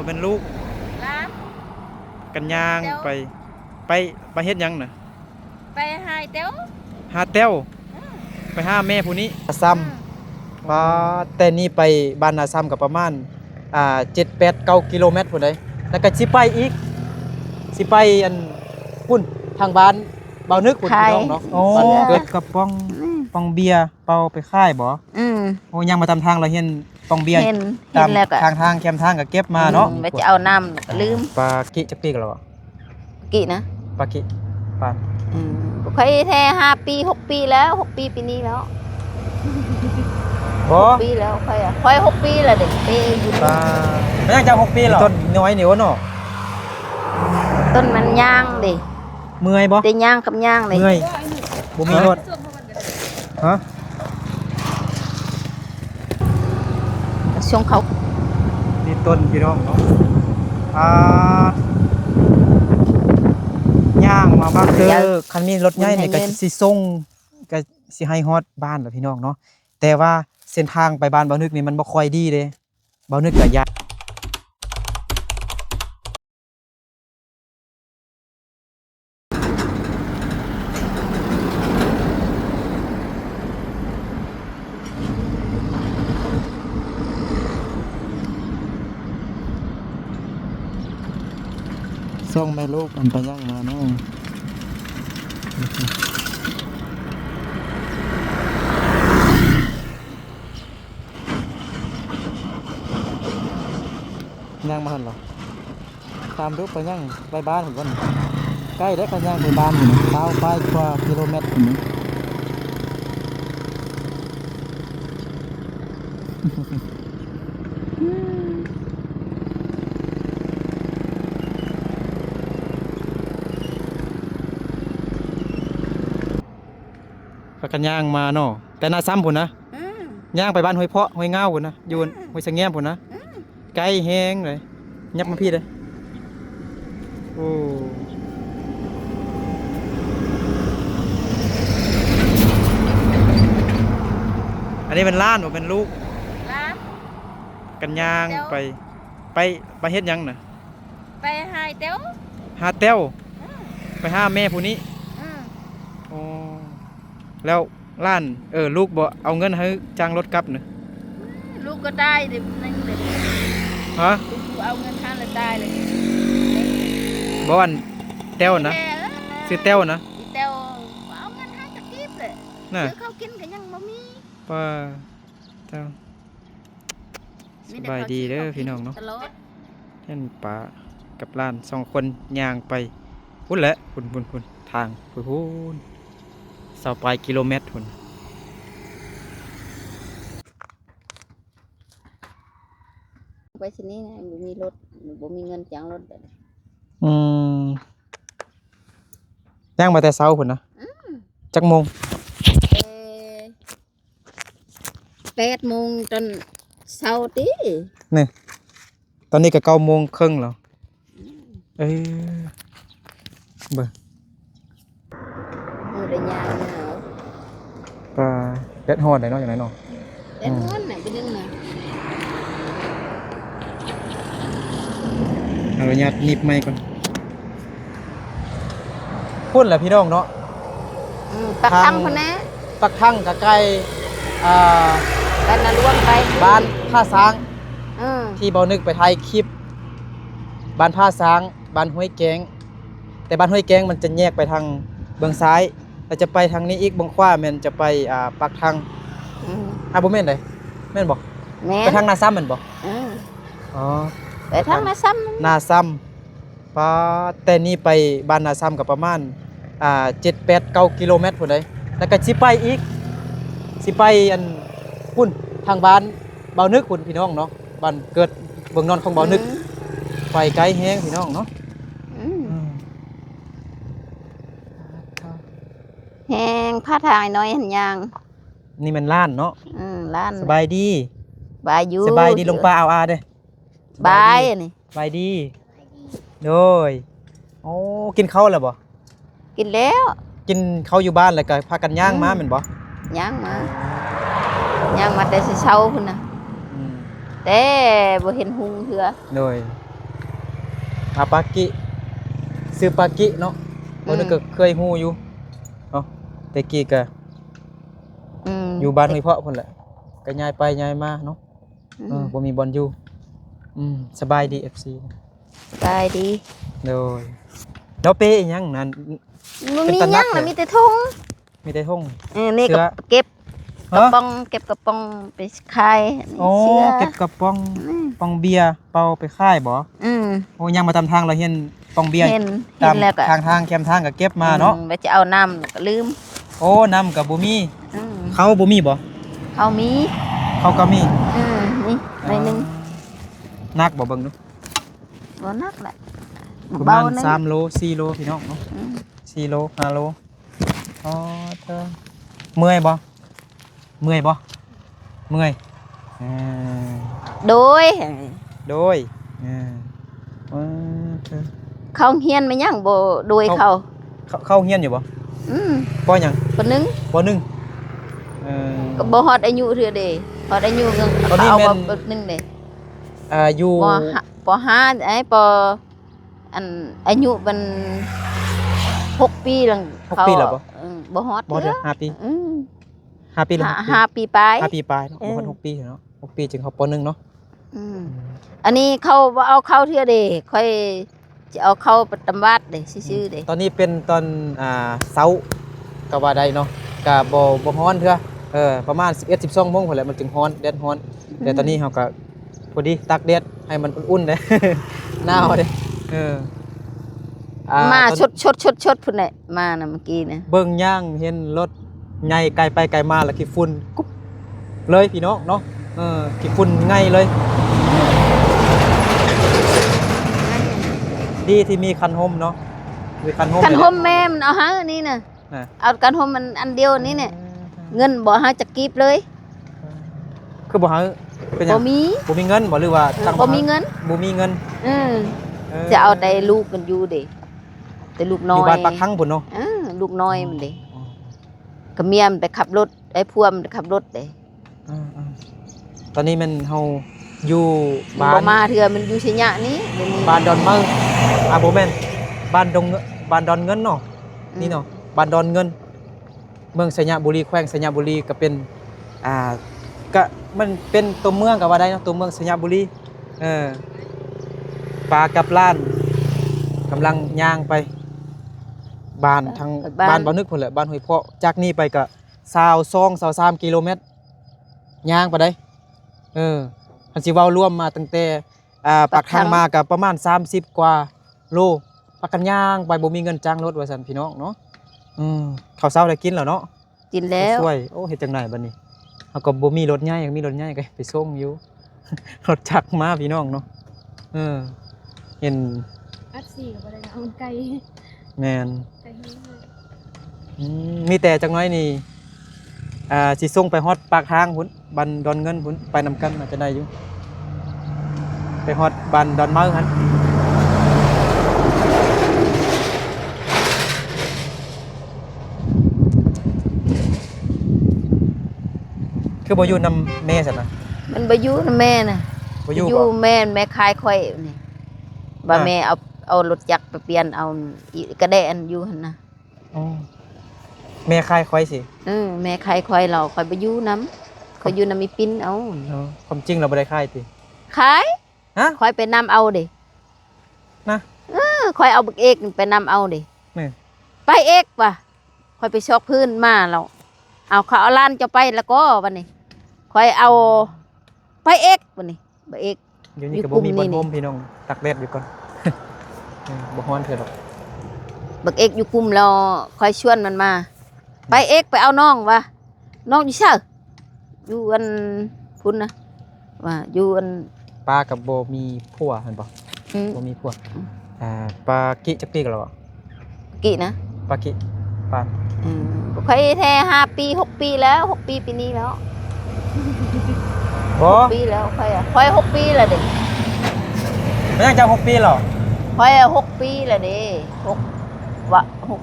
ບໍ່ແມ່ນລູກ ຫຼານ ກັນຍ່າງ ແຕ້ວ ໄປ ໄປ ໄປເຮັດຫຍັງນະ? ໄປຫາແຕ້ວ ຫາແຕ້ວ ອືມ ໄປຫາແມ່ຜູ້ນີ້ ນາຊຳ ອືມ ວ່າແຕ່ນີ້ໄປບ້ານນາຊຳກໍປະມານ ອ່າ ເຈັດ ແປດ ເກົ້າ ກິໂລແມັດພຸ້ນໃດ໋ ແລ້ວກໍຊິໄປອີກ ຊິໄປອັນພຸ້ນ ທາງບ້ານບ່າວນຶກພຸ້ນ ພີ່ນ້ອງເນາະ ອໍ ບ້ານເກີດ ກັບປ່ອງ ອືມ ປ່ອງເບຍ ເປົ່າໄປຂາຍບໍ່? ອືມ ໂອ້ ຍ່າງມາຕາມທາງ ລາວເຫັນປ່ອງເບຍ ເຫັນ ຕາມ ເຫັນແລ້ວກໍ ທາງທາງແຄມທາງກໍເກັບມາເນາະ ອືມ ວ່າຈະເອົານ້ຳ ລືມ ປາກິຈັກປີແລ້ວ? ປາກິນະ ປາກິ ປານ ອືມ ຂ້ອຍແທ້ຫ້າປີ ຫົກປີແລ້ວ ຫົກປີປີນີ້ແລ້ວ ບໍ່ ຫົກປີແລ້ວ ຂ້ອຍ ຂ້ອຍຫົກປີແລ້ວເດ້ ເປຢູ່ ປາ ມັນຍັງຈະຫົກປີແລ້ວ ຕົ້ນນ້ອຍນີ້ບໍ່ເນາະ ຕົ້ນມັນຍ່າງເດ້ ເມື່ອຍບໍ່? ແຕ່ຍ່າງກັບຍ່າງເດ້ ເມື່ອຍ ບໍ່ມີລົດ ຮະ ຊ່ວງເຂົາ ນີ້ຕົ້ນພີ່ນ້ອງເນາະ ອ່າ ຍ່າງມາບັກເຕີ ຄັນມີລົດໃຫຍ່ນີ້ກໍຊິສົ່ງ ກໍຊິໃຫ້ຮອດບ້ານແລ້ວພີ່ນ້ອງເນາະ ແຕ່ວ່າເສັ້ນທາງໄປບ້ານບ່າວນຶກນີ້ມັນບໍ່ຄ່ອຍດີເດ້ ບ່າວນຶກກໍຢ້ານ ສອງແມ່ລູກ ອັນໄປຍ່າງມາເນາະ ຍ່າງມາຫັ້ນເນາະ. ຕາມລູກໄປຫຍັງ ໄປບ້ານພຸ້ນບໍ່ນີ້ ໃກ້ເດ້ ຄັນຍ່າງໄປບ້ານພຸ້ນນະ ຊາວປາຍກວ່າກິໂລແມັດພຸ້ນນະ ພາກັນຍ່າງມາເນາະ ແຕ່ນາຊຳພຸ້ນນະ ອືມ ຍ່າງໄປບ້ານຫ້ວຍເພາະ ຫ້ວຍງາວພຸ້ນນະ ຢູ່ ອືມ ຫ້ວຍສະແງມພຸ້ນນະ ອືມ ໄກແຮງເລີຍ ຫຍັບມາພີ້ເດີ້ ໂອ້ ອັນນີ້ແມ່ນຫຼານບໍ່ແມ່ນລູກ ຫຼານ ກັນຍ່າງ ແຕ້ວ ໄປ ໄປ ໄປເຮັດຫຍັງນະ? ໄປຫາແຕ້ວ ຫາແຕ້ວ ອືມ ໄປຫາແມ່ຜູ້ນີ້ ອືມ ໂອ້ ແລ້ວຫຼານ ເອີ ລູກບໍ່ເອົາເງິນໃຫ້ຈ້າງລົດກັບນະ? ອືມ ລູກກໍຕາຍເດ້ ນັ້ນເດ້ ຮະ? ລູກບໍ່ເອົາເງິນໃຫ້ແລ້ວຕາຍເລີຍ ບໍ່ ອັນແຕ້ວນະ ແຕ່ ເອີ ຊື່ແຕ້ວນະ ອີແຕ້ວບໍ່ເອົາເງິນໃຫ້ຈັກກີບເລີຍ ນະ ຊື້ເຂົ້າກິນກໍຍັງບໍ່ມີ ປາ ເຈົ້າ ສະບາຍດີເດີພີ່ນ້ອງເນາະ ເຫັນປ້າກັບຫຼານສອງຄົນຍ່າງໄປພຸ້ນແຫຼະ ພຸ້ນໆໆ ທາງພຸ້ນໆ ຊາວປາຍກິໂລແມັດພຸ້ນ ໄປຊິນີ້ນະ ບໍ່ມີລົດ ບໍ່ມີເງິນຈ້າງລົດ ອືມ ຍ່າງມາແຕ່ເຊົ້າພຸ້ນນະ ອືມ ຈັກໂມງ? ເອີ ແປດໂມງຕອນເຊົ້າຕິ ນີ້ ຕອນນີ້ກໍເກົ້າໂມງເຄິ່ງແລ້ວ ອືມ ເອີ ເບິ່ງ ໂອ້ ໄດ້ຍ່າງແລ້ວ ປາ ແດດຮ້ອນໄດ໋ເນາະ ຈັ່ງໃດເນາະ ແດດຮ້ອນນະ ອືມ ໄປດຶງນະ ຂໍອະນຸຍາດໜີບໄມກ່ອນ ພຸ້ນແຫຼະພີ່ນ້ອງເນາະ ອືມ ປາກທັງພຸ້ນແຫຼະ ປາກທັງກໍໃກ້ ອ່າ ບ້ານນາຫຼວງໄປ ບ້ານທ່າຊ້າງ ເອີ ທີ່ບ່າວນຶກໄປຖ່າຍຄລິບ ບ້ານທ່າຊ້າງ ບ້ານຫ້ວຍແກ້ງ ແຕ່ບ້ານຫ້ວຍແກ້ງມັນຈະແຍກໄປທາງເບື້ອງຊ້າຍ ແລ້ວຈະໄປທາງນີ້ອີກ ເບື້ອງຂວາແມ່ນຈະໄປ ອ່າ ປາກທັງ ອືມ ອ່າ ບໍ່ແມ່ນໃດ ແມ່ນບໍ່? ແມ່ນ ໄປທາງນາຊຳແມ່ນບໍ່? ເອີ ອໍ ໄປທາງນາຊຳ ນາຊຳ ປາ ແຕ່ນີ້ໄປບ້ານນາຊຳກໍປະມານ ອ່າ ເຈັດ ແປດ ເກົ້າ ກິໂລແມັດພຸ້ນໃດ໋ ແລ້ວກໍຊິໄປອີກ ຊິໄປອັນພຸ້ນ ທາງບ້ານບ່າວນຶກພຸ້ນ ພີ່ນ້ອງເນາະ ບ້ານເກີດເມືອງນອນຂອງບ່າວນຶກ ອືມ ໄປໄກແຮງພີ່ນ້ອງເນາະ ອືມ ອືມ ແຮງ ພາທາງນ້ອຍຫັ້ນຍ່າງ ນີ້ແມ່ນຫຼານເນາະ ອືມ ຫຼານ ສະບາຍດີ ບາຍຢູ່ ສະບາຍດີ ລົງປາອາວອາເດີ້ ບາຍ ສະບາຍດີ ອັນນີ້ ສະບາຍດີ ໂດຍ ໂອ້ ກິນເຂົ້າແລ້ວບໍ່? ກິນແລ້ວ ກິນເຂົ້າຢູ່ບ້ານ ແລ້ວກໍພາກັນຍ່າງມາ ອືມ ແມ່ນບໍ່? ຍ່າງມາ ຍ່າງມາແຕ່ເຊົ້າພຸ້ນນະ ອືມ ແຕ່ບໍ່ເຫັນຮຸ່ງເທື່ອ ໂດຍ ອາ ປາກິ ຊື່ປາກິເນາະ. ອືມ ບໍ່ນຶກກໍເຄີຍຮູ້ຢູ່ເນາະ ແຕ່ກີ້ກໍ ອືມ ຢູ່ບ້ານຫ້ວຍເພາະພຸ້ນແຫຼະ ກໍຍ້າຍໄປຍ້າຍມາເນາະ. ອືມ ເອີ ບໍ່ມີບ່ອນຢູ່. ອືມ ສະບາຍດີ ເອັຟຊີ ສະບາຍດີ. ໂດຍ ແລ້ວເປ້ອີຫຍັງນັ້ນ? ບໍ່ມີຫຍັງລະ ເປັນຕາໜັກແທ້ ມີແຕ່ຖົງ. ມີແຕ່ຖົງ ເອີ ນີ້ກໍ ເສື້ອ ເກັບ ຮະ? ກະປ໋ອງ ເກັບກະປ໋ອງໄປຂາຍ. ອໍ ເສື້ອ ເກັບກະປ໋ອງ ອືມ ປ໋ອງເບຍເປົ່າໄປຂາຍບໍ? ອືມ ໂອ້ ຍ່າງມາຕາມທາງລະເຫັນປ໋ອງເບຍ ເຫັນ ຕາມ ເຫັນແລ້ວກໍ ຂ້າງທາງແຄມທາງກໍເກັບມາເນາະ. ອືມ ວ່າຈະເອົານ້ຳກໍລືມ. ໂອ້ ນ້ຳກໍບໍ່ມີ. ອືມ ເຂົ້າບໍ່ມີບໍ? ເຂົ້າມີ ເຂົ້າກໍມີ. ອືມ ນີ້ ອ່າ ໜ້ອຍໜຶ່ງ. ໜັກບໍ່? ເບິ່ງດູ. ບໍ່ໜັກແຫຼະ ປະມານ ເບົາໜຶ່ງ ສາມໂລ ສີ່ໂລ ພີ່ນ້ອງເນາະ. ອືມ ສີ່ໂລ ຫ້າໂລ. ອໍ ເທີ ເມື່ອຍບໍ່? ເມື່ອຍບໍ່? ເມື່ອຍ. ເອີ ໂດຍ ໂດຍ. ເອີ ເອີ ເອີ ເຂົ້າໂຮງຮຽນມາຍັງບໍ່ໂດຍເຂົາ? ເຂົ້າ ເຂົ້າ ເຂົ້າໂຮງຮຽນຢູ່ບໍ່? ອືມ ປໍຫຍັງ? ປໍໜຶ່ງ ປໍໜຶ່ງ. ເອີ ກໍບໍ່ຮອດອາຍຸເທື່ອເດ້ ຮອດອາຍຸກໍ ຕອນນີ້ ເອົາ ແມ່ນ ປໍໜຶ່ງເດ້. ອ່າ ຢູ່ ປໍຫ້າ ປໍຫ້າ ໄອ້ ປໍ ອັນ ອາຍຸມັນຫົກປີແລ້ວ. ຫົກປີແລ້ວບໍ່? ເອີ ບໍ່ຮອດ ບໍ່ຮອດເທື່ອ ຫ້າປີ. ອືມ ຫ້າປີ ຫຼື ຫົກປີ? ຫ້າ ຫ້າປີປາຍ ຫ້າປີປາຍເນາະ. ເອີ ບໍ່ຮອດຫົກປີເນາະ ຫົກປີຈຶ່ງເຂົ້າ ປໍໜຶ່ງ ເນາະ. ອືມ ອືມ ອັນນີ້ເຂົາບໍ່ເອົາເຂົ້າເທື່ອເດ້ ຂ້ອຍຊິເອົາເຂົ້າໄປຕຳຫວາດເດ້ ຊື່ໆເດ້. ອືມ ຕອນນີ້ເປັນຕອນ ອ່າ ເຊົ້າກໍວ່າໄດ້ເນາະ ກໍບໍ່ ບໍ່ຮ້ອນເທື່ອ. ເອີ ປະມານສິບເອັດ ສິບສອງໂມງພຸ້ນແຫຼະ ມັນຈຶ່ງຮ້ອນ ແດດຮ້ອນ. ອືມ ແຕ່ຕອນນີ້ເຮົາກໍພໍດີຕາກແດດໃຫ້ມັນອຸ່ນໆເດ້ ໜາວເດ້. ເອີ ອ່າ ມາ ຕອນ ຊົດໆໆໆພຸ້ນແຫຼະ ມານະເມື່ອກີ້ນະ. ເບິ່ງຍ່າງເຫັນລົດໃຫຍ່ໄກໄປໄກມາ ແລ້ວຂີ້ຝຸ່ນກຸບເລີຍພີ່ນ້ອງເນາະ. ເອີ ຂີ້ຝຸ່ນໄງ່ເລີຍ. ດີທີ່ມີຄັນຮົ່ມເນາະ ມີຄັນຮົ່ມ. ຄັນຮົ່ມແມ່ມັນເອົາໃຫ້ນີ້ນະ ນະ ເອົາກັນຮົ່ມມັນອັນດຽວນີ້ແຫຼະ. ເອີ ເງິນບໍ່ໃຫ້ຈັກກີບເລີຍ. ຄືບໍ່ໃຫ້? ເປັນຫຍັງ? ບໍ່ມີ ບໍ່ມີເງິນບໍ່ ຫຼືວ່າ ເອີ ຈັ່ງ ບໍ່ມີເງິນ ບໍ່ມີເງິນ. ເອີ ເອີ ຈະເອົາແຕ່ລູກມັນຢູ່ເດ້ ແຕ່ລູກນ້ອຍ ຢູ່ບ້ານປາກທັງພຸ້ນເນາະ. ເອີ ລູກນ້ອຍມັນເດ້. ອໍ ກໍເມຍມັນໄປຂັບລົດ ໄອ້ພວມໄປຂັບລົດເດ້. ອືມໆ ຕອນນີ້ແມ່ນເຮົາຢູ່ບ້ານ ບໍ່ມາເທື່ອ ມັນຢູ່ໄຊຍະນີ້ ດຽວນີ້ ບ້ານດອນເມີ. ອ່າ ບໍ່ແມ່ນ ບ້ານດົງ ບ້ານດອນເງິນເນາະ. ອືມ ນີ້ເນາະ ບ້ານດອນເງິນ ເມືອງໄຊຍະບູລີ ແຂວງໄຊຍະບູລີ ກໍເປັນ ອ່າ ກະມັນເປັນຕົວເມືອງກໍວ່າໄດ້ເນາະ ຕົວເມືອງໄຊຍະບູລີ. ເອີ ປາກັບຫຼານກຳລັງຍ່າງໄປບ້ານ ເອີ ທາງ ໄປບ້ານ ບ້ານບ່າວນຶກພຸ້ນແຫຼະ ບ້ານຫ້ວຍເພາະ. ຈາກນີ້ໄປກໍ ຊາວສອງ ຊາວສາມກິໂລແມັດ ຍ່າງໄປໄດ້. ເອີ ຄັນຊິເວົ້າລວມມາຕັ້ງແຕ່ ອ່າ ປາກທັງ ປາກທັງມາກໍປະມານສາມສິບກວ່າໂລ ພາກັນຍ່າງໄປ ບໍ່ມີເງິນຈ້າງລົດວ່າຊັ້ນພີ່ນ້ອງເນາະ. ອືມ ເຂົ້າເຊົ້າໄດ້ກິນແລ້ວເນາະ? ກິນແລ້ວ. ຊ່ວຍ ໂອ້ ເຮັດຈັ່ງໃດບັດນີ້? ເຮົາກໍບໍ່ມີລົດໃຫຍ່ ມີລົດໃຫຍ່ກໍໄປສົ່ງຢູ່ ລົດຈັກມາພີ່ນ້ອງເນາະ. ເອີ ເຫັນ ອັດສີ່ກໍບໍ່ໄດ້ເນາະ ມັນໄກ. ແມ່ນ ໄກແຮງເລີຍ. ອືມ ມີແຕ່ຈັກໜ້ອຍນີ້ ອ່າ ຊິສົ່ງໄປຮອດປາກທາງພຸ້ນ ບ້ານດອນເງິນພຸ້ນ ໄປນຳກັນອາດຈະໄດ້ຢູ່ ໄປຮອດບ້ານດອນເມີຫັ້ນ. ຄືບໍ່ຢູ່ນຳແມ່ຊັ້ນນະ? ມັນບໍ່ຢູ່ນຳແມ່ນະ. ບໍ່ຢູ່ ຢູ່ບໍ່? ແມ່ ແມ່ຂາຍຂ້ອຍນີ້ ວ່າ ອ່າ ແມ່ເອົາ ເອົາລົດຈັກໄປປ່ຽນເອົາອີກະແດະອັນຢູ່ຫັ້ນນະ. ອໍ ແມ່ຂາຍຂ້ອຍຊິ? ເອີ ແມ່ຂາຍຂ້ອຍແລ້ວ ຂ້ອຍບໍ່ຢູ່ນຳ ຂ້ອຍຢູ່ນຳອີ່ປິນເອົາ. ອໍ ຄວາມຈິງລາວບໍ່ໄດ້ຂາຍຕິ? ຂາຍ. ຮະ? ຂ້ອຍໄປນຳເອົາເດ້. ນະ? ເອີ ຂ້ອຍເອົາບັກເອກໄປນຳເອົາເດ້. ແມ່ນ. ໄປເອກວ່າ ຂ້ອຍໄປຊອກພື້ນມາແລ້ວ ເອົາ ເຂົາເອົາຫຼານເຈົ້າໄປແລ້ວກໍ ບັດນີ້ຂ້ອຍເອົາ ໄປເອກ ບັດນີ້ ບັກເອກ ຢູ່ນີ້ກໍບໍ່ມີບ່ອນຮົ່ມພີ່ນ້ອງ ຕາກແດດຢູ່ກ່ອນ. ເອີ ບໍ່ຮ້ອນເທື່ອດອກ. ບັກເອກຢູ່ກຸ່ມແລ້ວ ຂ້ອຍຊວນມັນມາ ໄປເອກ ໄປເອົານ້ອງວ່າ ນ້ອງຢູ່ໃສ? ຢູ່ອັນພຸ້ນນະ ວ່າຢູ່ອັນ ປ້າກໍບໍ່ມີຜົວແມ່ນບໍ່? ອືມ ບໍ່ມີຜົວ. ອືມ ອ່າ ປ້າກິຈັກປີແລ້ວ? ກິນະ ປ້າກິ ປ້າ ອືມ ຂ້ອຍແທ້ຫ້າປີ ຫົກປີແລ້ວ ຫົກປີປີນີ້ແລ້ວ. ບໍ່ ຫົກປີແລ້ວ ຂ້ອຍ ຂ້ອຍຫົກປີແລ້ວເດ້. ເປັນຫຍັງເຈົ້າຫົກປີແລ້ວ? ຂ້ອຍຫົກປີແລ້ວເດ້ ຫົກ ວະ ຫົກ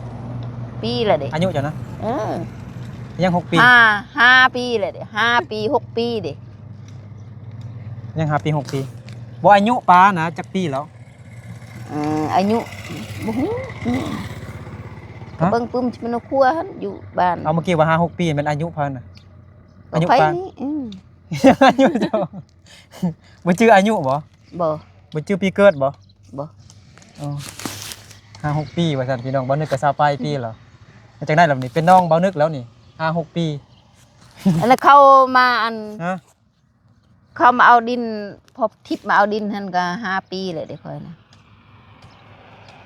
ປີແລ້ວເດ້. ອາຍຸເຈົ້ານະ? ເອີ ຍັງຫົກປີ ຫ້າ ຫ້າປີແລ້ວເດ້ ຫ້າປີ ຫົກປີເດ້. ຍັງຫ້າປີ ຫົກປີ. ບໍ່ ອາຍຸປ້ານະ ຈັກປີແລ້ວ? ເອີ ອາຍຸບໍ່ຮູ້. ຮະ? ເບິ່ງປຶ້ມຊິເປັນຄົວຫັ້ນຢູ່ບ້ານ. ເອົາ ເມື່ອກີ້ວ່າຫ້າຫົກປີ ແມ່ນອາຍຸເພິ່ນນະ? ອາຍຸປານ ໄປນີ້ ອືມ ອາຍຸເຈົ້າ ບໍ່ຈື່ອາຍຸບໍ່? ບໍ່ ບໍ່ຈື່ປີເກີດບໍ່? ບໍ່. ອໍ ຫ້າຫົກປີວ່າຊັ້ນພີ່ນ້ອງ. ບ່າວນຶກກໍຊາວປາຍປີແລ້ວ. ຈັ່ງໃດລະນີ້ ເປັນນ້ອງບ່າວນຶກແລ້ວນີ້ ຫ້າຫົກປີ. ອັນນັ້ນເຂົາມາ ອັນ ຮະ? ເຂົາມາເອົາດິນ ພໍ່ທິບມາເອົາດິນຫັ້ນກໍຫ້າປີແລ້ວເດ້ຂ້ອຍນະ.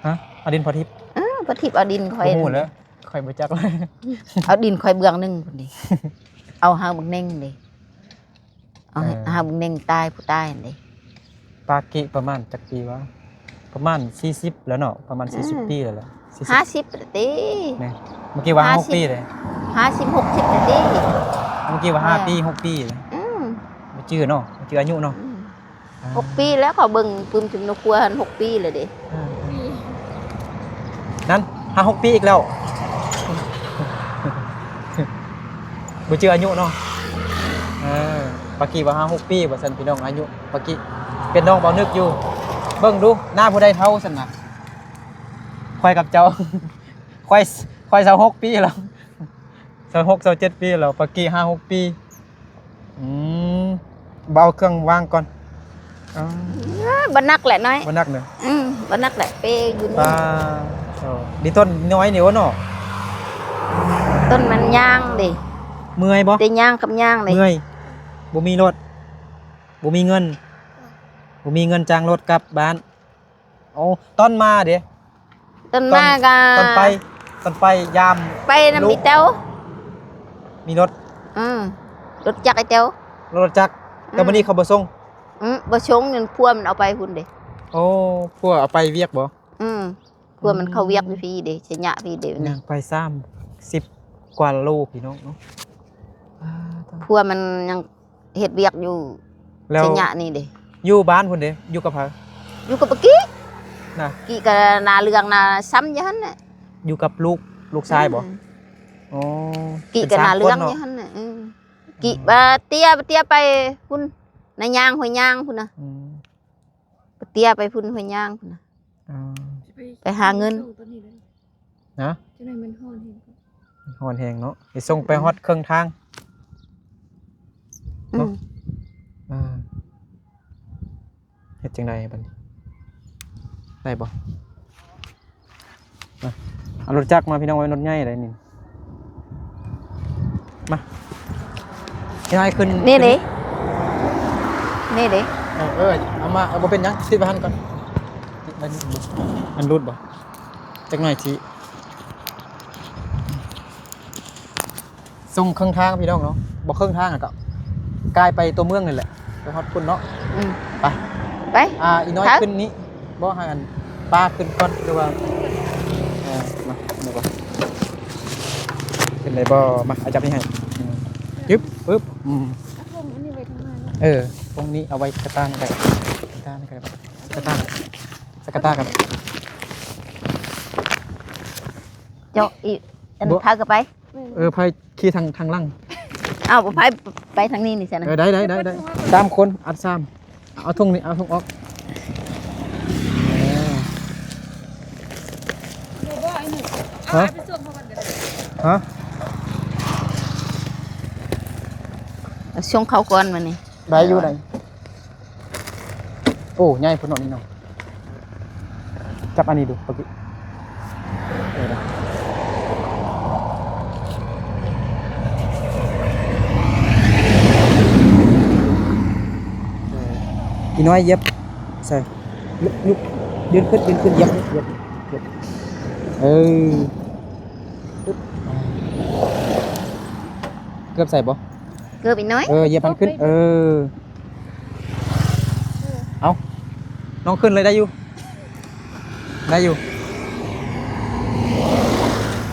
ຮະ? ເອົາດິນພໍ່ທິບ? ເອີ ພໍ່ທິບເອົາດິນຂ້ອຍ. ບໍ່ຮູ້ແລ້ວ ຂ້ອຍບໍ່ຈັກເລີຍ. ເອົາດິນຂ້ອຍເບື້ອງໜຶ່ງພຸ້ນເດ້ ເອົາໃຫ້ບັກເນັ່ງເດ້. ເອົາໃຫ້ ເອີ ຫາບັກເນັ່ງຕາຍ ຜູ້ຕາຍຫັ້ນເດ້. ປາກິປະມານຈັກປີວະ? ປະມານສີ່ສິບແລ້ວເນາະ ປະມານ ເອີ ສີ່ສິບປີແລ້ວແຫຼະ. ສີ່ສິບ ຫ້າສິບແລ້ວຕິ. ແມ່ນ ເມື່ອກີ້ວ່າຫ້າຫົກປີເດ້. ຫ້າສິບ ຫົກສິບແລ້ວຕິ. ເມື່ອກີ້ວ່າຫ້າປີ ແມ່ນ ຫົກປີເດ້. ອືມ ບໍ່ຈື່ເນາະ ບໍ່ຈື່ອາຍຸເນາະ. ອືມ ອ່າ ຫົກປີແລ້ວ ເຂົາເບິ່ງປຶ້ມຈຸມໃນຄົວຫັ້ນ ຫົກປີແລ້ວເດ້. ເອີ ນັ້ນ ຫ້າຫົກປີອີກແລ້ວ ບໍ່ຈື່ອາຍຸເນາະ. ເອີ ປາກີວ່າຫ້າຫົກປີວ່າຊັ້ນພີ່ນ້ອງ. ອາຍຸປາກີເປັນນ້ອງບ່າວນຶກຢູ່. ເບິ່ງດູ ໜ້າຜູ້ໃດເຖົ້າຊັ້ນນະ? ຂ້ອຍກັບເຈົ້າ ຂ້ອຍ ຂ້ອຍຊາວຫົກປີແລ້ວ. ຊາວຫົກ ຊາວເຈັດປີແລ້ວ ປາກີຫ້າຫົກປີ. ອືມ ເບົາເຄື່ອງວາງກ່ອນ. ອໍ ເອີ ບໍ່ໜັກແຫຼະນ້ອຍ ບໍ່ໜັກເນາະ. ອືມ ບໍ່ໜັກແຫຼະ ເປຢູ່ນີ້. ປ້າ ເອີ ດີຕົ້ນນ້ອຍນີ້ໂອເນາະ. ຕົ້ນມັນຍ່າງເດ້. ເມື່ອຍບໍ່? ແຕ່ຍ່າງກັບຍ່າງເດ້. ເມື່ອຍ ບໍ່ມີລົດ ບໍ່ມີເງິນ ບໍ່ມີເງິນຈ້າງລົດກັບບ້ານ. ໂອ້ ຕອນມາເດ? ຕອນມາກະ ຕອນໄປ ຕອນໄປຢາມ ໄປນຳອີ່ແຕ້ວ ມີລົດ. ເອີ ລົດຈັກໄອ້ແຕ້ວ ລົດຈັກ. ແຕ່ມື້ນີ້ເຂົາບໍ່ສົ່ງ. ອື ບໍ່ສົ່ງ ນັ້ນຜົວມັນເອົາໄປພຸ້ນເດ. ໂອ້ ຜົວເອົາໄປວຽກບໍ່? ອື ຜົວມັນເຂົ້າວຽກຢູ່ພີ້ເດ ໄຊຍະພີ້ເດ. ຍ່າງໄປສາມສິບກວ່າໂລພີ່ນ້ອງເນາະ. ຜົວມັນຍັງ ເຮັດວຽກຢູ່ໄຊຍະນີ້ເດ້. ຢູ່ບ້ານພຸ້ນເດ້? ຢູ່ກັບໃຜ? ຢູ່ກັບປາກີ້ນະ. ກີ້ກໍໜ້າເຫຼືອງໜ້າຊ້ຳຢູ່ຫັ້ນແຫຼະ. ຢູ່ກັບລູກ ລູກຊາຍບໍ່? ອືມ ອໍ ກີ້ກໍໜ້າເຫຼືອງຢູ່ຫັ້ນແຫຼະ. ເອີ ກີ້ ອືມ ບາເຕ້ຍ ບາເຕ້ຍໄປພຸ້ນ ນາຍາງ ຫ້ວຍຍາງພຸ້ນນະ. ອືມ ປາເຕ້ຍໄປພຸ້ນ ຫ້ວຍຍາງພຸ້ນນະ. ອໍ ໄປຫາເງິນ. ຮະ? ຈັ່ງໃດມັນຮ້ອນແຮງ ມັນຮ້ອນແຮງເນາະ. ໄປສົ່ງໄປຮອດເຄິ່ງທາງ ອືມ ເນາະ. ອ່າ ເຮັດຈັ່ງໃດບັດນີ້ ໄດ້ບໍ່? ມາ ເອົາລົດຈັກມາພີ່ນ້ອງ ເອົາລົດໃຫຍ່ໄດ້ນີ້. ມາ ເຮັດໃຫ້ຂຶ້ນ ນີ້ເດ້ ນີ້ເດ້. ເອີ ເອີ ເອົາມາ ເອົາ ບໍ່ເປັນຫຍັງ ຕິດໄວ້ຫັ້ນກ່ອນ ຕິດໄວ້ນີ້. ມັນຫຼຸດບໍ່? ຈັກໜ້ອຍຊິສົ່ງເຄິ່ງທາງພີ່ນ້ອງເນາະ. ບໍ່ເຄິ່ງທາງ ແລ້ວກໍກາຍໄປຕົວເມືອງນີ້ແຫຼະ ໄປຮອດພຸ້ນເນາະ. ອືມ ໄປ ໄປ. ອ່າ ອີນ້ອຍຂຶ້ນນີ້ບໍ່? ໃຫ້ອັນປ້າຂຶ້ນກ່ອນ ຫຼືວ່າ ເອີ ມາ ມາບໍ່ ຂຶ້ນໄດ້ບໍ່? ມາ ອາຈັບນີ້ໃຫ້ ອືມ ຈຶ່ບ ປຶບ ອືມ ເອົາຖົງອັນນີ້ໄວ້ທາງໜ້າເນາະ. ເອີ ຖົງນີ້ເອົາໄວ້ກະຕ່ານີ້ກໍໄດ້ ກະຕ່ານີ້ກໍໄດ້ ກະຕ່າ ໃສ່ກະຕ່າກັນ. ເຈາະອີກ ອັນ ບໍ່ ພາກໍໄປ. ເອີ ໄປຂີ່ທາງ ທາງຫຼັງ. ອ້າວ ບໍ່ ໄປ ໄປທາງນີ້ນີ້ຊັ້ນນະ. ເອີ ໄດ້ ໄດ້ ໄດ້ ໄດ້ ສາມຄົນ ອັດສາມ. ເອົາຖົງນີ້ ເອົາຖົງອອກ. ເອີ ຮະ? ຮະ? ສົ່ງເຂົາກ່ອນມື້ນີ້ ໄດ້ຢູ່ ໄດ້. ໂອ້ ໃຫຍ່ພຸ້ນເນາະນີ້ເນາະ. ຈັບອັນນີ້ດູປະກິ ເອີ ອີນ້ອຍຢຽບໃສ່ ຍຸກ ຢືນຂຶ້ນ ຢືນຂຶ້ນ ຢຽບ ຢຽບ ຢຽບ ເອີ ເກືອບໃສ່ບໍ່? ເກີບອີກໜ້ອຍ ເອີ ຢຽບມັນຂຶ້ນ ເອີ ເອົາ ນ້ອງຂຶ້ນເລີຍ ໄດ້ຢູ່ ໄດ້ຢູ່.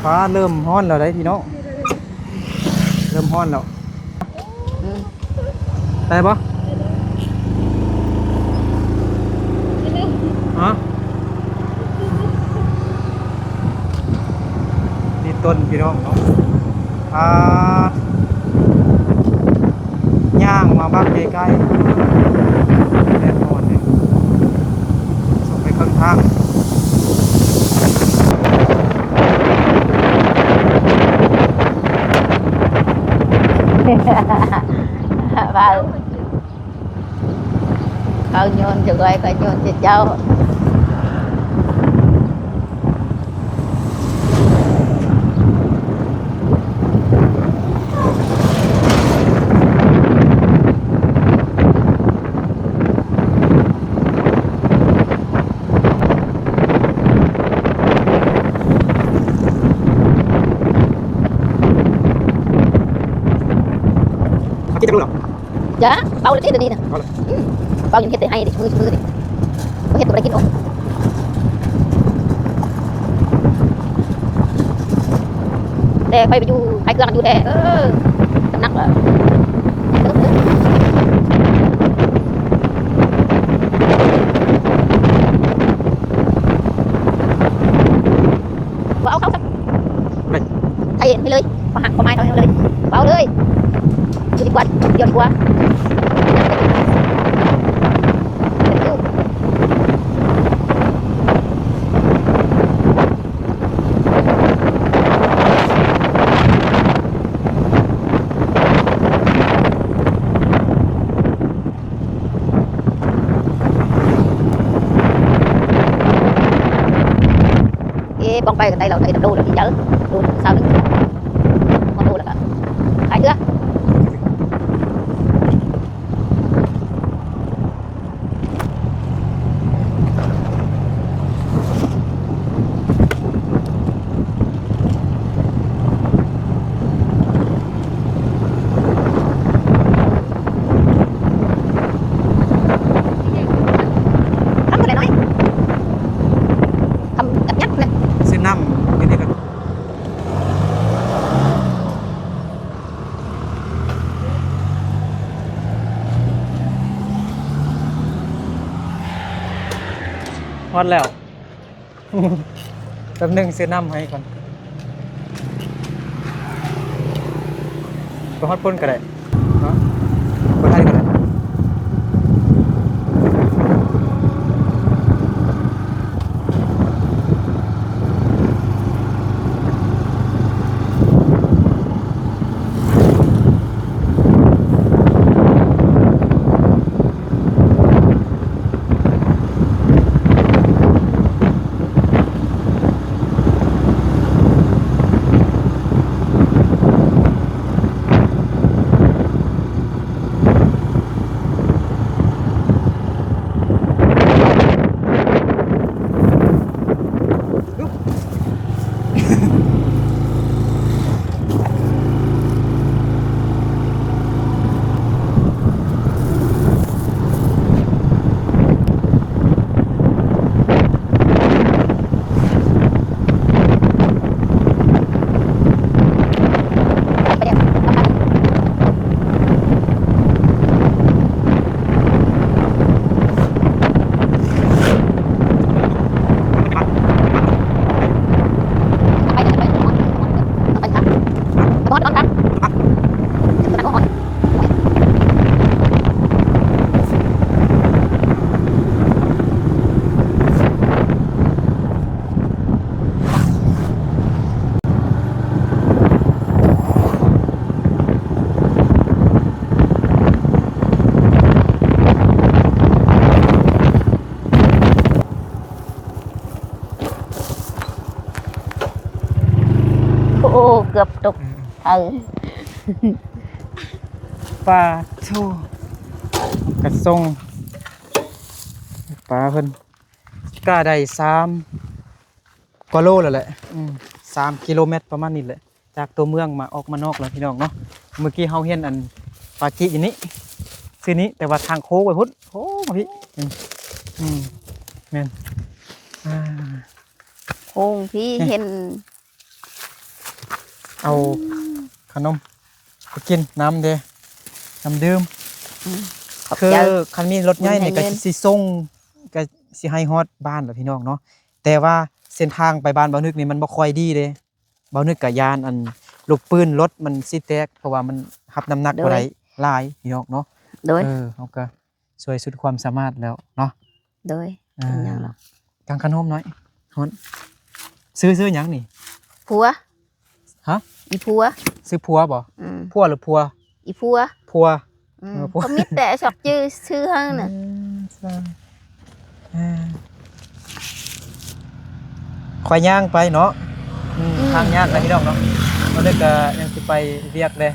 ຟ້າເລີ່ມຮ້ອນແລ້ວເດ້ພີ່ນ້ອງ ເລີ່ມຮ້ອນແລ້ວ. ອືມ ໄດ້ບໍ່? ຮະ? ນີ້ຕົ້ນພີ່ນ້ອງເນາະ ອ່າ ຍ່າງມາບັກໃກ້ໆ ແດດຮ້ອນເດ້ ສົ່ງໄປ ເບິ່ງທາງ ເວົ້າ ເຂົາໂຍນຈະຂ້ອຍ ຂ້ອຍໂຍນຈະເຈົ້າ. ເອົາກິນຈັກລູກເນາະ? ຈ້າ ເປົ່າແລ້ວຕິດດຽວນີ້ນະ. ເອົາແລ້ວ ອືມ ເປົ່າຍັງເຮັດແຕ່ໄຮ່ເດ້ ມື້ ມື້ນີ້ ບໍ່ເຮັດກໍບໍ່ໄດ້ກິນ. ໂອ້ ແຕ່ຂ້ອຍໄປຢູ່ຂາຍເຄື່ອງຢູ່ແທ້ ເອີ ນ້ຳໜັກວ່າ ບໍ່ເອົາເຂົ້າຊະ ໄປ ໄປເອງໄປເລີຍ ບໍ່ຫາ ບໍ່ໝາຍເຂົ້າເຮົາເລີຍ ບໍ່ເອົາເລີຍ ຢູ່ດີກວ່າ ດຽວດີກວ່າ. ເອ ປ້ອງໄປກັນໄດ້ແລ້ວ ໄດ້ໂລລະດີໃຈ ໂລຊາວໜຶ່ງ ຮອດໂລແລ້ວກະຂາຍເທື່ອ. ທຳເທົ່າໃດນ້ອຍ? ທຳຈັກຍັກນະ ຊື້ນ້ຳຢູ່ນີ້ກະ ຮອດແລ້ວ. ແປັບໜຶ່ງ ຊື້ນ້ຳໃຫ້ກ່ອນ ໄປຮອດພຸ້ນກະໄດ້ເນາະ ບໍ່ໄດ້ກະໄດ້. ໂອ້ ເກືອບຕົກ ອືມ ເອີ ປາໂທ້ ກະສົ່ງປາເພິ່ນ ກະໄດ້ສາມກວ່າໂລແລ້ວແຫຼະ ອືມ ສາມກິໂລແມັດປະມານນີ້ແຫຼະ. ຈາກຕົວເມືອງມາ ອອກມານອກແລ້ວພີ່ນ້ອງເນາະ. ມື້ກີ້ເຮົາເຫັນອັນປາຈິຢູ່ນີ້ ຊື່ນີ້ ແຕ່ວ່າທາງໂຄ້ງໄປພຸ້ນ ໂຄ້ງມາພີ້ ອືມ ອືມ ແມ່ນ ອ່າ ໂຄ້ງພີ້ ເຫັນ ເອົາ ອືມ ຂະໜົມໄປກິນ ນ້ຳເດ້ ນ້ຳດື່ມ ອືມ ຂອບໃຈ ຄືຄັນມີລົດໃຫຍ່ນີ້ກະຊິສົ່ງ ກະຊິໃຫ້ຮອດບ້ານແລ້ວພີ່ນ້ອງເນາະ. ແຕ່ວ່າເສັ້ນທາງໄປບ້ານບ່າວນຶກນີ້ມັນບໍ່ຄ່ອຍດີເດ້. ບ່າວນຶກກະຢ້ານອັນລູກປືນລົດມັນຊິແຕກ ເພາະວ່າມັນຮັບນ້ຳໜັກ ໂດຍ ບໍ່ໄດ້ຫຼາຍພີ່ນ້ອງເນາະ. ໂດຍ ເອີ ເຮົາກະຊ່ວຍສຸດຄວາມສາມາດແລ້ວເນາະ. ໂດຍ ອ່າ ເປັນຫຍັງດອກ. ກາງຄັນໂຮມນ້ອຍ ຮ້ອນ. ຊື່ ຊື່ຫຍັງນີ້? ຜົວ. ຮະ? ອີຜົວ. ຊື່ຜົວບໍ່? ອືມ. ຜົວຫຼືຜົວ? ອີຜົວ. ຜົວ. ອືມ. ເອີ ຜົວ ກໍມີແຕ່ຊອກຈື່ຊື່ເຮົານະ. ອືມ ເອີ ຂ້ອຍຍ່າງໄປເນາະ. ອືມ ອືມ ທາງຍາກນະພີ່ນ້ອງເນາະ. ຕອນນີ້ກໍຍັງຊິໄປວຽກເດ້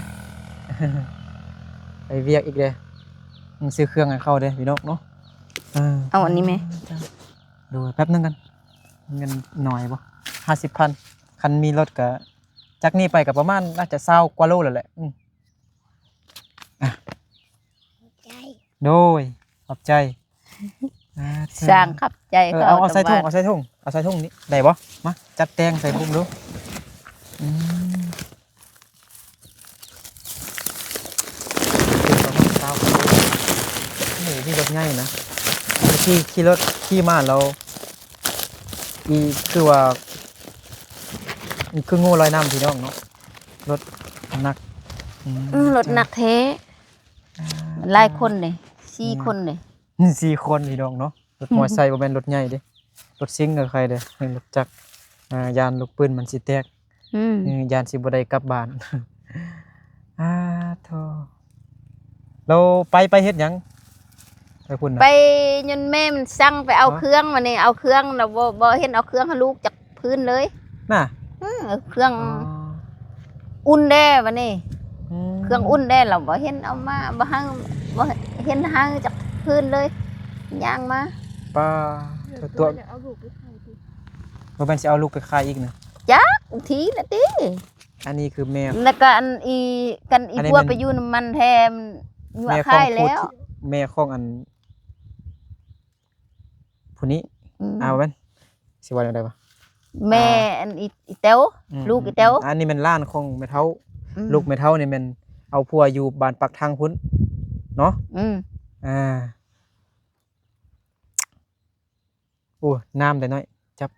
ໄປວຽກອີກເດ້. ອືມ ຊື້ເຄື່ອງໃຫ້ເຂົາເດ້ພີ່ນ້ອງເນາະ. ເອີ ເອົາອັນນີ້ແມ. ໂດຍ ແປັບໜຶ່ງກັນ. ເງິນໜ້ອຍບໍ່? ຫ້າສິບພັນ. ຄັນມີລົດກໍ ຈາກນີ້ໄປກໍປະມານໜ້າຈະຊາວກວ່າໂລແລ້ວແຫຼະ. ອືມ ອາ ຂອບໃຈ. ໂດຍ ຂອບໃຈ. ອາ ຊ່າງຂອບໃຈ. ເອີ ເຂົາ ເອົາ ເອົາໃສ່ຖົງ ເອົາໃສ່ຖົງ ເອົາໃສ່ຖົງນີ້ໄດ້ບໍ່? ມາຈັດແຕ່ງໃສ່ເບິ່ງດູ. ອືມ ເປັນປະມານຊາວ ໂອ້ໂຫ ມີລົດໃຫຍ່ນະ. ຂີ່ ຂີ່ລົດຂີ່ມາແລ້ວ ອີ ຄືວ່າ ຄືງູລອຍນ້ຳພີ່ນ້ອງເນາະ. ລົດໜັກ. ອືມ ອືມ ລົດໜັກແທ້. ອ່າ ຫຼາຍຄົນເດ້ ສີ່ ອືມ ຄົນເດ້. ສີ່ຄົນພີ່ນ້ອງເນາະ. ລົດມໍໄຊ ອືມ ບໍ່ແມ່ນລົດໃຫຍ່ເດ້. ລົດຊິງກໍໄຄເດ້ ລົດຈັກ ອ່າ ຢ້ານລູກປືນມັນຊິແຕກ. ອືມ ເອີ ຢ້ານຊິບໍ່ໄດ້ກັບບ້ານ. ອາໂທ ແລ້ວໄປ ໄປເຮັດຫຍັງ? ໄປພຸ້ນນະ ໄປຍົນແມ່ມັນສັ່ງໄປເອົາເຄື່ອງ. ບາດນີ້ເອົາເຄື່ອງແລ້ວ ບໍ່ ບໍ່ເຫັນເອົາເຄື່ອງໃຫ້ລູກຈັກພື້ນເລີຍນະ. ອືມ ເຄື່ອງ ອໍ ອຸ່ນແດ່ບາດນີ້. ອືມ ເຄື່ອງອຸ່ນແດ່ ລາວບໍ່ເຫັນເອົາມາ ບໍ່ໃຫ້ ບໍ່ເຫັນໃຫ້ຈັກພື້ນເລີຍ. ຍ່າງມາ ປ້າ ຕົວະ ບໍ່ແມ່ນຊິເອົາລູກໄປຂາຍອີກນະ? ຈັກ ບາງທີລະຕິ. ອັນນີ້ຄືແມ່ ແລ້ວກໍອັນອີ ກັນອີ ອັນນີ້ ພວກໄປຢູ່ນຳມັນແທ້ ແມ່ຂອງຜູ້ ແມ່ຂອງອັນ ຜູ້ນີ້. ອືມ ອ້າວ ແມ່ນ ຊິວ່າແນວໃດວະ? ແມ່ ອ່າ ອັນອີ ອີແຕ້ວ ອືມ ລູກອີແຕ້ວ. ອັນນີ້ແມ່ນຫຼານຂອງແມ່ເຖົ້າ. ອືມ ລູກແມ່ເຖົ້ານີ້ແມ່ນເອົາຜົວຢູ່ບ້ານປາກທາງພຸ້ນເນາະ. ອືມ ອ່າ ໂອ້ ນ້ຳໄດ້ໜ້ອຍ ຈັບ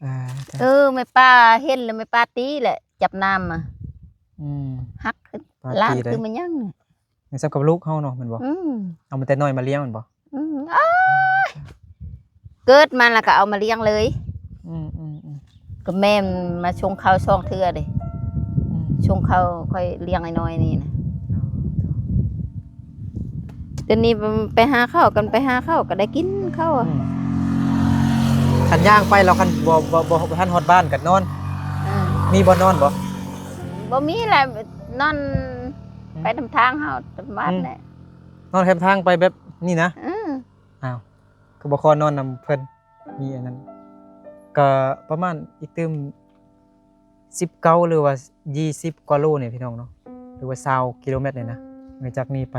ອ່າ ເອີ ແມ່ປ້າເຫັນແລ້ວ ແມ່ປ້າຕີແຫຼະ ຈັບນ້ຳມາ. ອືມ ຫັກຂຶ້ນ ປ້າຕີ ຫຼານຄືແມ່ນຫຍັງນີ້? ແມ່ນສ່ຳກັບລູກເຮົາເນາະ ແມ່ນບໍ່? ອືມ ເອົາມາແຕ່ນ້ອຍມາລ້ຽງແມ່ນບໍ່? ອືມ ອ້າຍ ເກີດມາແລ້ວກໍເອົາມາລ້ຽງເລີຍ. ອືມໆໆ ກໍແມ່ມາຊົງເຂົ້າສອງເທື່ອເດ້. ອືມ ຊົງເຂົ້າ ຂ້ອຍລ້ຽງໄອ້ນ້ອຍນີ້ນະ. ອໍ ດຽວນີ້ໄປຫາເຂົ້າ ກັນໄປຫາເຂົ້າກໍໄດ້ກິນເຂົ້າ. ອືມ ຄັນຍ່າງໄປແລ້ວ ຄັນບໍ່ ບໍ່ ບໍ່ ບໍ່ທັນຮອດບ້ານກໍນອນ. ເອີ ມີບ່ອນນອນບໍ່? ບໍ່ມີແຫຼະ ນອນ ອືມ ໄປນຳທາງເຮົາ ຕາມບ້ານ ອືມ ແຫຼະ. ນອນແຄມທາງໄປແບບນີ້ນະ? ເອີ ອ້າວ ຄືບໍ່ຂໍນອນນຳເພິ່ນ? ມີອັນນັ້ນ ກໍປະມານອີກຕື່ມ ສິບເກົ້າ ຫຼືວ່າ ຊາວ ກວ່າໂລນີ້ພີ່ນ້ອງເນາະ ຫຼືວ່າ ຊາວ ກິໂລແມັດນີ້ນະ ຈາກນີ້ໄປ.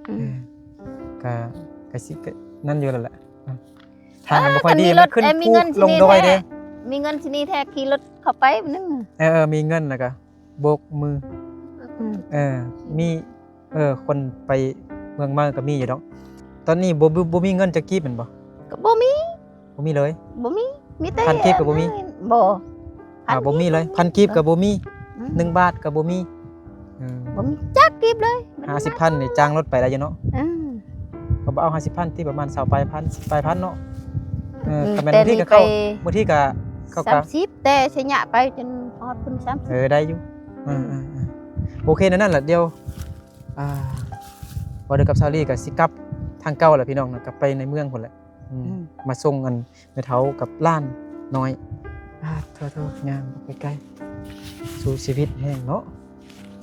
ອືມ ເອີ ກະ ກະຊິ ກະນັ້ນຢູ່ແລ້ວແຫຼະ. ທາງມັນບໍ່ຄ່ອຍດີ ເອີ ມັນຂຶ້ນພູ ເອີ ມີເງິນ ລົງດອຍເດ້. ມີເງິນຊິນີ້ແທ້ ຂີ່ລົດເຂົ້າໄປມື້ໜຶ່ງ. ເອີ ເອີ ມີເງິນແລ້ວກະໂບກມື. ອືມ ເອີ ມີ ເອີ ຄົນໄປເມືອງມາກໍມີຢູ່ດອກ. ຕອນນີ້ບໍ່ ບໍ່ ບໍ່ມີເງິນຈັກກີບແມ່ນບໍ່? ກໍບໍ່ມີ. ບໍ່ມີເລີຍ? ບໍ່ມີ ມີແຕ່ ພັນກີບກໍບໍ່ມີ? ບໍ່. ອ່າ ພັນ ບໍ່ມີເລີຍ. ພັນກີບກໍບໍ່ມີ. ອືມ ໜຶ່ງບາດກໍບໍ່ມີ. ເອີ ບໍ່ມີຈັກກີບເລີຍ. ຫ້າສິບພັນນີ້ຈ້າງລົດໄປໄດ້ຢູ່ເນາະ. ອືມ ກໍບໍ່ເອົາຫ້າສິບພັນຕິ ປະມານຊາວປາຍພັນ ສິບປາຍພັນເນາະ. ເອີ ອືມ ກໍແມ່ນ ບາງທີກໍເຂົ້າ ບາງທີກໍເຂົ້າ ສາມສິບ ແຕ່ໄຊຍະໄປຈົນຮອດພຸ້ນ ສາມສິບ ເອີ ໄດ້ຢູ່. ອືມ ເອີ ເອີ ເອີ ໂອເຄ ແນວນັ້ນລະ ດຽວ ອ່າ ເວົ້າເດີກັບສາວລີກໍຊິກັບທາງເກົ່າແຫຼະພີ່ນ້ອງນະ ກັບໄປໃນເມືອງພຸ້ນແຫຼະ. ອືມ ອືມ ມາສົ່ງອັນແມ່ເຖົ້າກັບຫຼານນ້ອຍ. ອາ ໂທໆ ຍ່າງໄປໄກໆ ສູ້ຊີວິດແຮງເນາະ.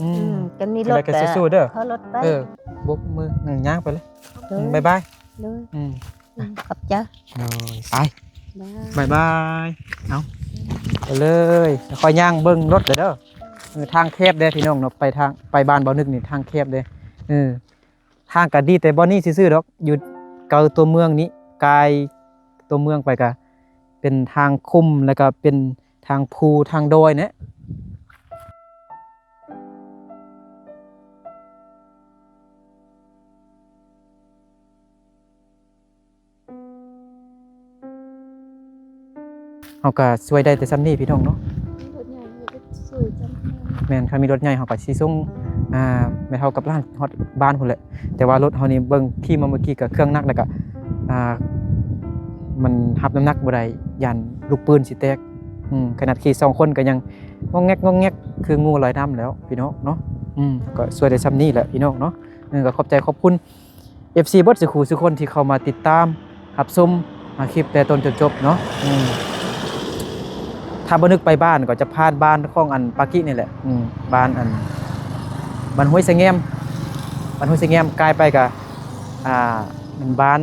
ອືມ ອືມ ກໍມີລົດ ຈັ່ງໃດກໍສູ້ໆເດີ. ເອົາລົດໄປ ເອີ ໂບກມື ອືມ ຍ່າງໄປເລີຍ. ໂດຍ ອືມ ບາຍບາຍ. ໂດຍ ອືມ ອືມ ຂອບໃຈ. ໂດຍ ໄປ ບາຍ ບາຍບາຍ. ເອົາ ໄປເລີຍ ຄ່ອຍຍ່າງເບິ່ງລົດເດີ. ເອີ ທາງແຄບເດ້ພີ່ນ້ອງເນາະ ໄປທາງ ໄປບ້ານບ່າວນຶກນີ້ທາງແຄບເດ້. ເອີ ທາງກະດີແຕ່ບ່ອນນີ້ຊື່ໆດອກ ຢູ່ໄກຕົວເມືອງນີ້ ກາຍຕົວເມືອງໄປກະເປັນທາງຂຸມ ແລ້ວກະເປັນທາງພູທາງດອຍແນະ. ເຮົາກະຊ່ວຍໄດ້ແຕ່ຊ່ຳນີ້ພີ່ນ້ອງເນາະ. ມີລົດໃຫຍ່ເຮົາກໍຊ່ວຍຊ່ຳ. ແມ່ນ ຄັນມີລົດໃຫຍ່ເຮົາກໍຊິສົ່ງ ອ່າ ແມ່ເຖົ້າກັບຫຼານຮອດບ້ານພຸ້ນແຫຼະ. ແຕ່ວ່າລົດເຮົານີ້ເບິ່ງຂີ່ມາເມື່ອກີ້ກໍເຄື່ອງໜັກ ແລ້ວກໍ ອ່າ ມັນຮັບນ້ຳໜັກບໍ່ໄດ້ ຢ້ານລູກປືນຊິແຕກ. ອືມ ຂະໜາດຂີ່ສອງຄົນກໍຍັງງອກແງກ ງອກແງກ ຄືງູລອຍນ້ຳແລ້ວພີ່ນ້ອງເນາະ. ອືມ ກໍຊ່ວຍໄດ້ຊ່ຳນີ້ແຫຼະພີ່ນ້ອງເນາະ. ເອີ ກໍຂອບໃຈຂອບຄຸນ ເອັຟຊີ ເບິດສູ່ຄູ່ສູ່ຄົນທີ່ເຂົ້າມາຕິດຕາມຮັບຊົມ ອ່າ ຄລິບແຕ່ຕົ້ນຈົນຈົບເນາະ. ອືມ ຖ້າບໍ່ນຶກໄປບ້ານກໍຈະຜ່ານບ້ານຂອງອັນປາກິນີ້ແຫຼະ. ອືມ ບ້ານອັນ ບ້ານຫ້ວຍສະແງມ ບ້ານຫ້ວຍສະແງມ ກາຍໄປກະ ອ່າ ແມ່ນບ້ານ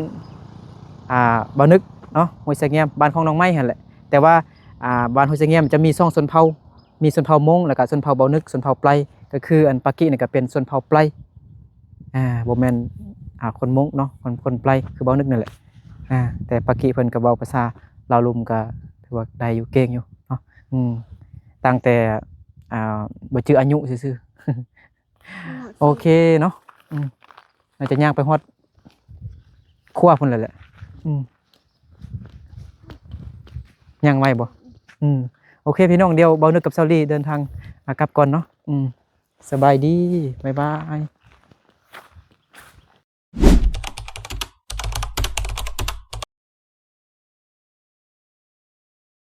ອ່າ ບ່າວນຶກເນາະ ຫ້ວຍສະແງມ ບ້ານຂອງນ້ອງໄມ້ຫັ້ນແຫຼະ. ແຕ່ວ່າ ອ່າ ບ້ານຫ້ວຍສະແງມຈະມີສອງຊົນເຜົ່າ ມີຊົນເຜົ່າມົ້ງ ແລ້ວກະຊົນເຜົ່າບ່າວນຶກ ຊົນເຜົ່າໄປ ກໍຄືອັນປາກິນີ້ກະເປັນຊົນເຜົ່າໄປ ອ່າ ບໍ່ແມ່ນ ອ່າ ຄົນມົ້ງເນາະ ຄົນ ຄົນໄປ ຄືບ່າວນຶກນັ້ນແຫຼະ. ອ່າ ແຕ່ປາກິເພິ່ນກໍເວົ້າພາສາລາວລຸ່ມກໍຖືວ່າໄດ້ຢູ່ ເກັ່ງຢູ່ເນາະ. ອືມ ຕັ້ງແຕ່ ອ່າ ບໍ່ຈື່ອາຍຸຊື່ໆ. ໂອເຄເນາະ. ອືມ ໜ້າຈະຍ່າງໄປຮອດຄົວພຸ້ນແລ້ວແຫຼະ. ອືມ ຍ່າງໄວບໍ່? ອືມ ໂອເຄພີ່ນ້ອງ ດຽວບ່າວນຶກກັບສາວລີເດີນທາງ ອ່າ ກັບກ່ອນເນາະ. ອືມ ສະບາຍດີ ບາຍບາຍ.